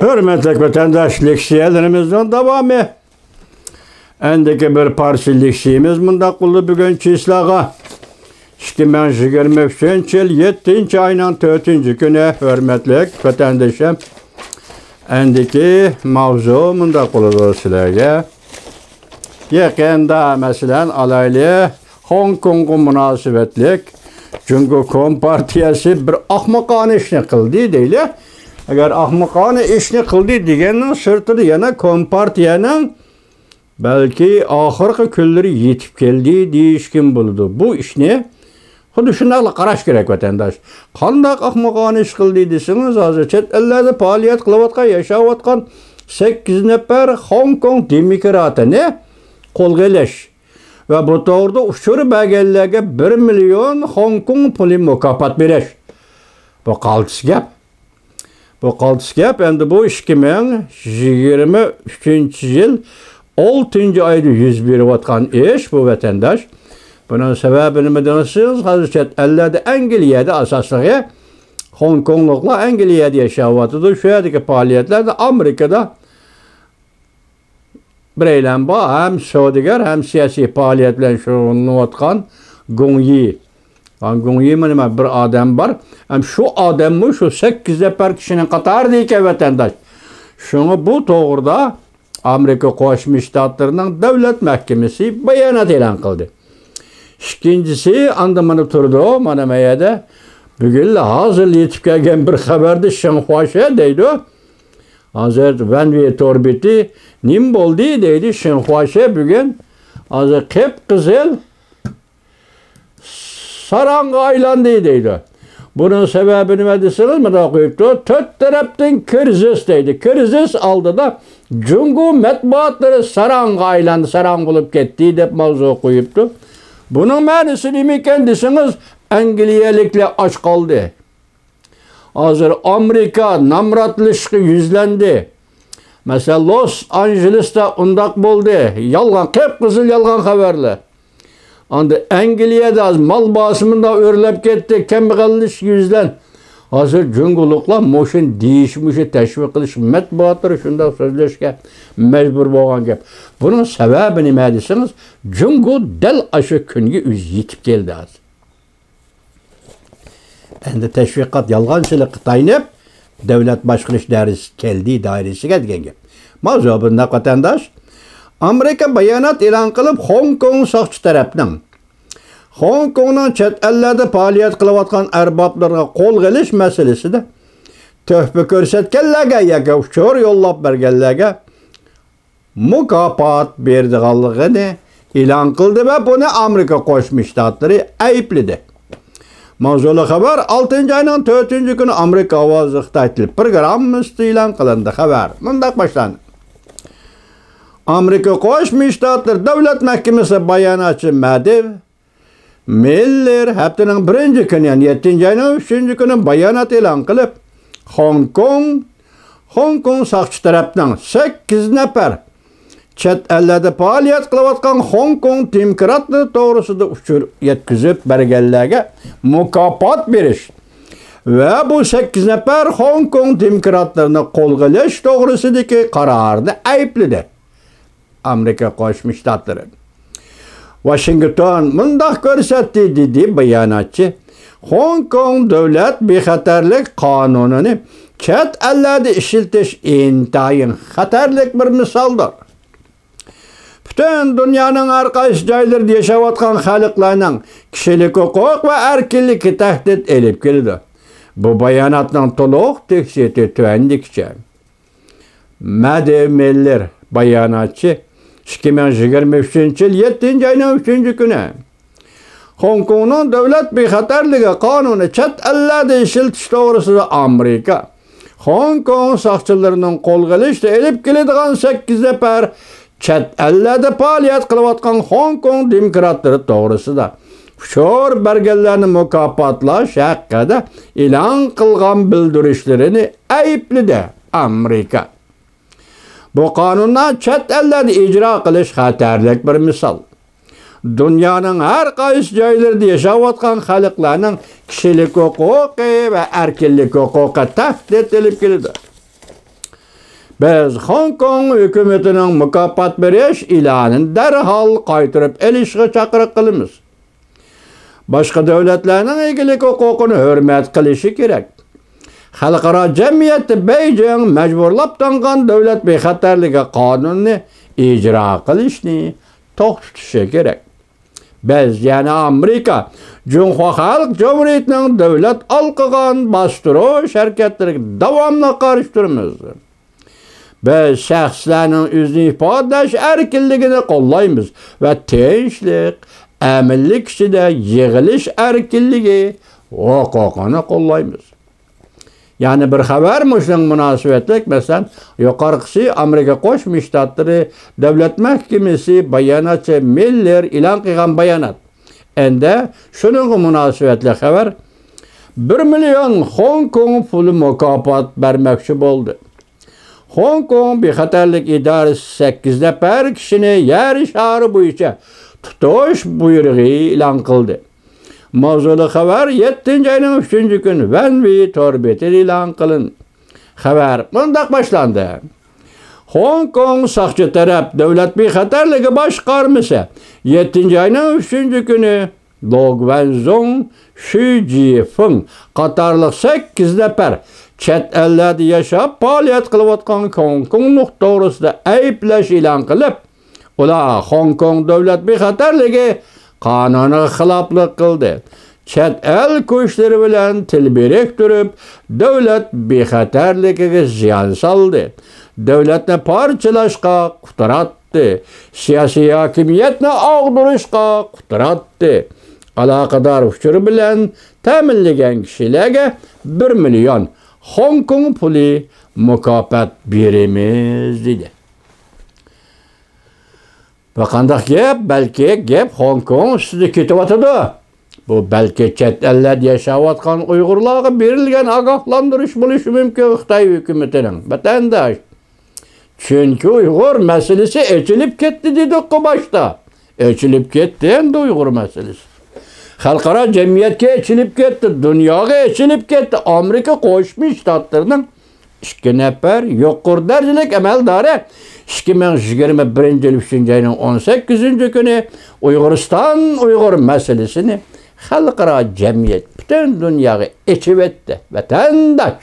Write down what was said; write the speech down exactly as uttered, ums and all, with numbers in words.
ھۆرمەتلىك ۋەتەنداش، لېكسىيەلىرىمىزنىڭ داۋامى. ئەندىكى بىر پارچە لېكسىيىمىز مۇنداق بولدى بۈگۈن چىسلاغا. ئىككى مىڭ يىگىرمە ئۈچىنچى يىل يەتتىنچى ئاينىڭ تۆتىنچى كۈنى، ھۆرمەتلىك ۋەتەندىشىم. ئەندىكى ماۋزۇ مۇنداق بولىدۇ سىلەرگە. يېقىندا، مەسىلەن، ئالايلى، خوڭكوڭغا مۇناسىۋەتلىك جۇڭگو كومپارتىيەسى بىر ئاخمىقانە ئىشنى قىلدى دەيلى. ئەگەر ئاخمىقانە ئىشنى قىلدى دېگەننىڭ سىرتىدا يەنە كومپارتىيەنىڭ بەلكى ئاخىرقى كۈنلىرى يېتىپ كەلدى دېيىشكىمۇ بولىدۇ. بۇ ئىشنى خۇددى شۇنداقلا قاراش كېرەك، ۋەتەنداش. قانداق ئاخمىقانە ئىش قىلدى دېسىڭىز، ھازىر چەت ئەللەردە پائالىيەت قىلىۋاتقان، ياشاۋاتقان سەككىز نەپەر خوڭكوڭ دېموكراتىنى قولغا ئېلىش ۋە بۇ توغرىدا ئۇچۇر بەرگەنلەرگە بىر مىليون خوڭكوڭ پۇلى مۇكاپات بېرىش. بۇ قالتىس گەپ. بۇ قالتىس گەپ. ئەمدى بۇ ئىككى مىڭ يىگىرمە ئۈچىنچى يىل ئالتىنچى ئايدا يۈز بېرىۋاتقان ئىش بۇ، ۋەتەنداش. بۇنىڭ سەۋەبى نېمە دېسىڭىز، ھازىر چەت ئەللەردە، ئەنگلىيەدە ئاساسلىقى خوڭكوڭلۇقلار ئەنگلىيەدە ياشاۋاتىدۇ. شۇ يەردىكى پائالىيەتلەردە ئامېرىكىدا بىرەيلەن بار، ھەم سودىگەر، ھەم سىياسىي پائالىيەت بىلەن شۇغۇللىنىۋاتقان گۇڭيى. ھا، گۇڭيىمۇ نېمە، بىر ئادەم بار. ھەم شۇ ئادەممۇ شۇ سەككىز نەپەر كىشىنىڭ قاتارىدا ئىكەن، ۋەتەنداش. شۇڭا بۇ توغرىدا ئامېرىكا قوشما شتاتلىرىنىڭ دۆلەت مەھكىمىسى بايانات ئېلان قىلدى. ئىككىنچىسى، ئاندا مانا تۇرىدۇ، مانا ما يەردە. بۈگۈنلا ھازىرلا يېتىپ كەلگەن بىر خەۋەردە شىنخۇاشې دەيدۇ. ھازىر ۋەنۋې تور بېتى نېمە بولدى دەيدۇ، شىنخۇاشې بۈگۈن ھازىر قىپقىزىل ساراڭغا ئايلاندى دەيدۇ. بۇنىڭ سەۋەبى نېمە دېسىڭىز، مۇنداق قويۇپتۇ، تۆت تەرەپتىن كىرىزىس دەيدۇ. كىرىزىس ئالدىدا جۇڭگو مەتبۇئاتلىرى ساراڭغا ئايلاندى، ساراڭ بولۇپ كەتتى دەپ ماۋزۇ قويۇپتۇ. بۇنىڭ مەنىسى نېمىكەن دېسىڭىز، ئەنگلىيەلىكلەر ئاچ قالدى. ھازىر ئامېرىكا نامراتلىشىشقا يۈزلەندى. مەسىلەن، لوس ئانژېلېستا ئۇنداق بولدى. يالغان، قىپقىزىل يالغان خەۋەرلەر. ئاندىن ئەنگلىيەدە ھازىر مال باھاسى مۇنداق ئۆرلەپ كەتتى، كەمبەغەللىشىشكە يۈزلەن. ھازىر جۇڭگولۇقلار مۇشۇنى دېيىش، مۇشۇ تەشۋىق قىلىش، مەتبۇئاتلىرى شۇنداق سۆزلەشكە مەجبۇر بولغان گەپ. بۇنىڭ سەۋەبى نېمە دېسىڭىز، جۇڭگو دەل ئاشۇ كۈنگە ئۆزى يېتىپ كەلدى ھازىر. ئەمدى تەشۋىقات يالغانچىلىققا تايىنىپ، دۆلەت باشقۇرۇش دائىرىسى كەلدى، دائىرىسىگە دېگەن گەپ. ماۋزۇ بۇنداق، ۋەتەنداش. ئامېرىكا بايانات ئېلان قىلىپ، خوڭكوڭ ساقچى تەرەپنىڭ خوڭكوڭنىڭ چەت ئەللەردە پائالىيەت قىلىۋاتقان ئەربابلىرىغا قولغا ئېلىش مەسىلىسىدە تۆھپە كۆرسەتكەنلەرگە ياكى ئۇچۇر يوللاپ بەرگەنلەرگە مۇكاپات بېرىدىغانلىقىنى ئېلان قىلدى ۋە بۇنى ئامېرىكا قوشما شتاتلىرى ئەيىبلىدى. ماۋزۇلۇق خەۋەر ئالتىنچى ئاينىڭ تۆتىنچى كۈنى ئامېرىكا ئاۋازى خىتاي تىلى پروگراممىسىدا ئېلان قىلىندى. خەۋەر مۇنداق باشلاندى. ئامېرىكا قوشما شتاتلىرى دۆلەت مەھكىمىسى باياناتچى مەدىۋ مىللېر ھەپتىنىڭ بىرىنچى كۈنى، يەنى يەتتىنچى ئاينىڭ ئۈچىنچى كۈنى بايانات ئېلان قىلىپ، خوڭكوڭ، خوڭكوڭ ساقچى تەرەپنىڭ سەككىز نەپەر چەت ئەللەردە پائالىيەت قىلىۋاتقان خوڭكوڭ دېموكراتلىرى توغرىسىدا ئۇچۇر يەتكۈزۈپ بەرگەنلەرگە مۇكاپات بېرىش ۋە بۇ سەككىز نەپەر خوڭكوڭ دېموكراتلىرىنى قولغا ئېلىش توغرىسىدىكى قارارنى ئەيىبلىدى. ئامېرىكا قوشما شتاتلىرى. ۋاشىنگتون مۇنداق كۆرسەتتى، دېدى باياناتچى. خوڭكوڭ دۆلەت بىخەتەرلىك قانۇنىنى چەت ئەللەردە ئىشلىتىش ئىنتايىن خەتەرلىك بىر مىسالدۇر. پۈتۈن دۇنيانىڭ ھەر قايسى جايلىرىدا ياشاۋاتقان خەلقلەرنىڭ كىشىلىك ھوقۇق ۋە ئەركىنلىكىگە تەھدىت ئېلىپ كېلىدۇ. بۇ باياناتنىڭ تولۇق تەپسىلاتى تۆۋەندىكىچە. مەدىۋ مىللېر، باياناتچى، ئىككى مىڭ يىگىرمە ئۈچىنچى يىل يەتتىنچى ئاينىڭ ئۈچىنچى كۈنى. خوڭكوڭنىڭ دۆلەت بىخەتەرلىكى قانۇنى چەت ئەللەردە ئىشلىتىش توغرىسىدا ئامېرىكا خوڭكوڭ ساقچىلىرىنىڭ قولغا ئېلىشتا ئېلىپ كېلىدىغان سەككىز نەپەر چەت ئەللەردە پائالىيەت قىلىۋاتقان خوڭكوڭ دېموكراتلىرى توغرىسىدا ئۇچۇر بەرگەنلەرنى مۇكاپاتلاش ھەققىدە ئېلان قىلغان بىلدۈرۈشلىرىنى ئەيىبلىدى ئامېرىكا. بۇ قانۇننى چەت ئەللەردە ئىجرا قىلىش خەتەرلىك بىر مىسال. دۇنيانىڭ ھەر قايسى جايلىرىدا ياشاۋاتقان خەلقلەرنىڭ كىشىلىك ھوقۇقى ۋە ئەركىنلىك ھوقۇقىغا تەھدىت ئېلىپ كېلىدۇ. بىز خوڭكوڭ ھۆكۈمىتىنىڭ مۇكاپات بېرىش ئېلانىنى دەرھال قايتۇرۇپ ئېلىشىغا چاقىرىق قىلىمىز. باشقا دۆلەتلەرنىڭ ئىگىلىك ھوقۇقىنى ھۆرمەت قىلىشى كېرەك. خەلقئارا جەمئىيەتتە بېيجىڭ مەجبۇرلاپ تاڭغان دۆلەت بىخەتەرلىكى قانۇنىنى ئىجرا قىلىشنى توختىتىشى كېرەك. بىز، يەنى ئامېرىكا، جۇڭخۇا خەلق جۇمھۇرىيىتىنىڭ دۆلەت ئالقىغان باستۇرۇش ھەرىكەتلىرىگە داۋاملىق قارشى تۇرىمىز. بىز شەخسلەرنىڭ ئۆزىنى ئىپادىلەش ئەركىنلىكىنى قوللايمىز ۋە تىنچلىق، ئەمىنلىك ئىچىدە يىغىلىش ئەركىنلىكى ھوقۇقىنى قوللايمىز. يەنە بىر خەۋەر مۇشۇنىڭ مۇناسىۋەتلىك، مەسىلەن، يۇقىرىقىسى ئامېرىكا قوشما شتاتلىرى دۆلەت مەھكىمىسى باياناتچى مىللېر ئېلان قىلغان بايانات. ئەندە شۇنىڭغا مۇناسىۋەتلىك خەۋەر، بىر مىليون خوڭكوڭ پۇلى مۇكاپات بەرمەكچى بولدى. خوڭكوڭ بىخەتەرلىك ئىدارىسى سەككىز نەپەر كىشىنى يەر شارى بويىچە تۇتۇش بۇيرۇقى ئېلان قىلدى. ماۋزۇلۇق خەۋەر يەتتىنچى ئاينىڭ ئۈچىنچى كۈنى ۋەنۋى تور بېتىدە ئېلان قىلىندى. خەۋەر مۇنداق باشلاندى. خوڭكوڭ ساقچى تەرەپ دۆلەت بىخەتەرلىكى باشقارمىسى يەتتىنچى ئاينىڭ ئۈچىنچى كۈنى لو گۇەنزۇڭ، شۈ جىفېڭ قاتارلىق سەككىز نەپەر چەت ئەللەردە ياشاپ پائالىيەت قىلىۋاتقان خوڭكوڭلۇق توغرىسىدا ئەيىبلەش ئېلان قىلىپ، ئۇلار خوڭكوڭ دۆلەت بىخەتەرلىكى قانۇنىغا خىلاپلىق قىلدى، چەت ئەل كۈچلىرى بىلەن تىل بىرىكتۈرۈپ، دۆلەت بىخەتەرلىكىگە زىيان سالدى، دۆلەتنى پارچىلاشقا ئۇتراتتى، سىياسىي ھاكىمىيەتنى ئاغدۇرۇشقا ئۇتراتتى. ئالاقىدار ئۇچۇر بىلەن تەمىنلىگەن كىشىلەرگە بىر مىليون خوڭكوڭ پۇلى مۇكاپات بېرىمىز، دېدى. بۇ قانداق گەپ؟ بەلكى گەپ خوڭكوڭ ئۈستىدە كېتىۋاتىدۇ. بۇ بەلكى چەت ئەللەردە ياشاۋاتقان ئۇيغۇرلارغا بېرىلگەن ئاگاھلاندۇرۇش بولۇشى مۇمكىن خىتاي ھۆكۈمىتىنىڭ. ۋەتەنداش، چۈنكى ئۇيغۇر مەسىلىسى ئېچىلىپ كەتتى دېدۇققۇ باشتا. ئېچىلىپ كەتتى ئەمدى ئۇيغۇر مەسىلىسى. خەلقئارا جەمئىيەتكە ئېچىلىپ كەتتى، دۇنياغا ئېچىلىپ كەتتى. ئامېرىكا قوشما شتاتلىرىنىڭ ئىككى نەپەر يۇقىرى دەرىجىلىك ئەمەلدارى ئىككى مىڭ يىگىرمە بىرىنچى يىل ئۈچىنچى ئاينىڭ ئون سەككىزىنچى كۈنى ئۇيغۇرىستان ئۇيغۇر مەسىلىسىنى خەلقئارا جەمئىيەت پۈتۈن دۇنياغا ئېچىۋەتتى. ۋەتەنداش!